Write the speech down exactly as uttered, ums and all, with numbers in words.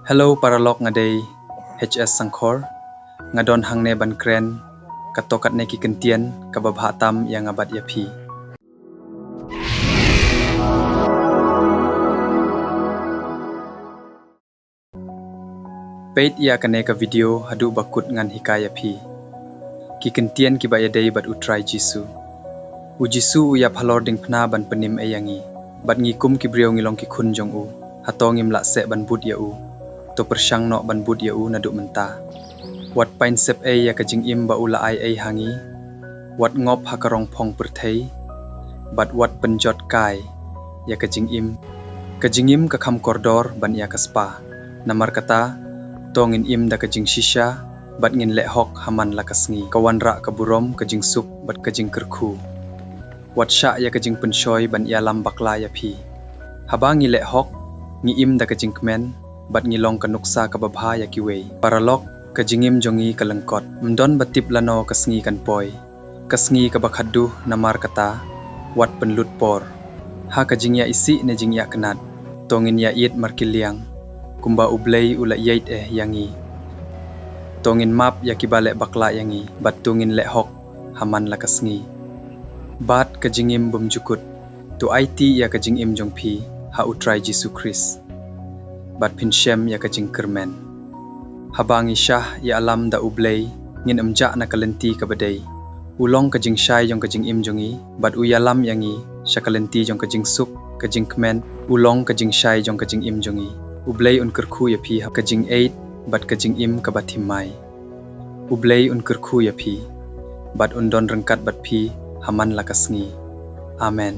Hello paralok, nga dei H S Sangkhor. Nga don hangne ban kren kato katne ki kyntien kaba bha tam ïa nga bad ïa phi. Peit ïa kane ka video haduh ba kut, ngan hikai ïa phi ki kyntien kiba ïadei bad U Trai Jisu. U Jisu u ïap halor diengphna ban pynim ei ïa ngi. Bad ngi kum ki briew ngi long ki khun jong u. Hato ngim lah seh ban bud ïa u? To pyrshang noh ban bud ïa u naduh mynta. Wat pynsep ei ïa ka jingim ba u la ai ei ha ngi. Wat ngop ha ka rong phong pyrthei. Bad wat pynjot kai ïa ka jingim. Ka jingim ka kham kordor ban ïa ka spah. Namar kata, to ngin im da ka jingshisha, bad ngin leh hok ha man la ka sngi. Ka wanrah ka burom, ka jingsuk, bad ka jingkyrkhu. Wat shah ïa ka jingpynshoi ban ïalam bakla ïa phi. Haba ngi leh hok, ngi im da ka jingkmen, bad ngi long ka nuksa kaba bha ïa kiwei. Paralok, ka jingim jong ngi ka lyngkot. Ym don ba tip lano ka sngi kan poi. Ka sngi kaba khatduh, namar kata, wat pynlut por. Ha ka jingïaisih ne jingïakynad, to ngin ïaieit markylliang, kumba U Blei u la ïeit eh ïa ngi. To ngin map ïa kiba leh bakla ïa ngi, bad to ngin leh hok ha man la ka sngi. Bad ka jingim bymjukut, to aiti ïa ka jingim jong phi ha U Trai Jisu Khrist. Bad phin shem ïa ka jingkyrmen. Haba ngi shah ïalam da U Blei, ngin ym jah na ka lynti kaba dei. U long ka jingshai jong ka jingim jong ngi, bad u ïalam ïa ngi sha ka lynti jong ka jingsuk, ka jingkmen. U long ka jingshai jong ka jingim jong ngi. U Blei un kyrkhu ïa phi ha ka jingïeit bad ka jingim kaba thymmai. U Blei un kyrkhu ïa phi, bad un don ryngkat bad phi ha man la ka sngi. Amen.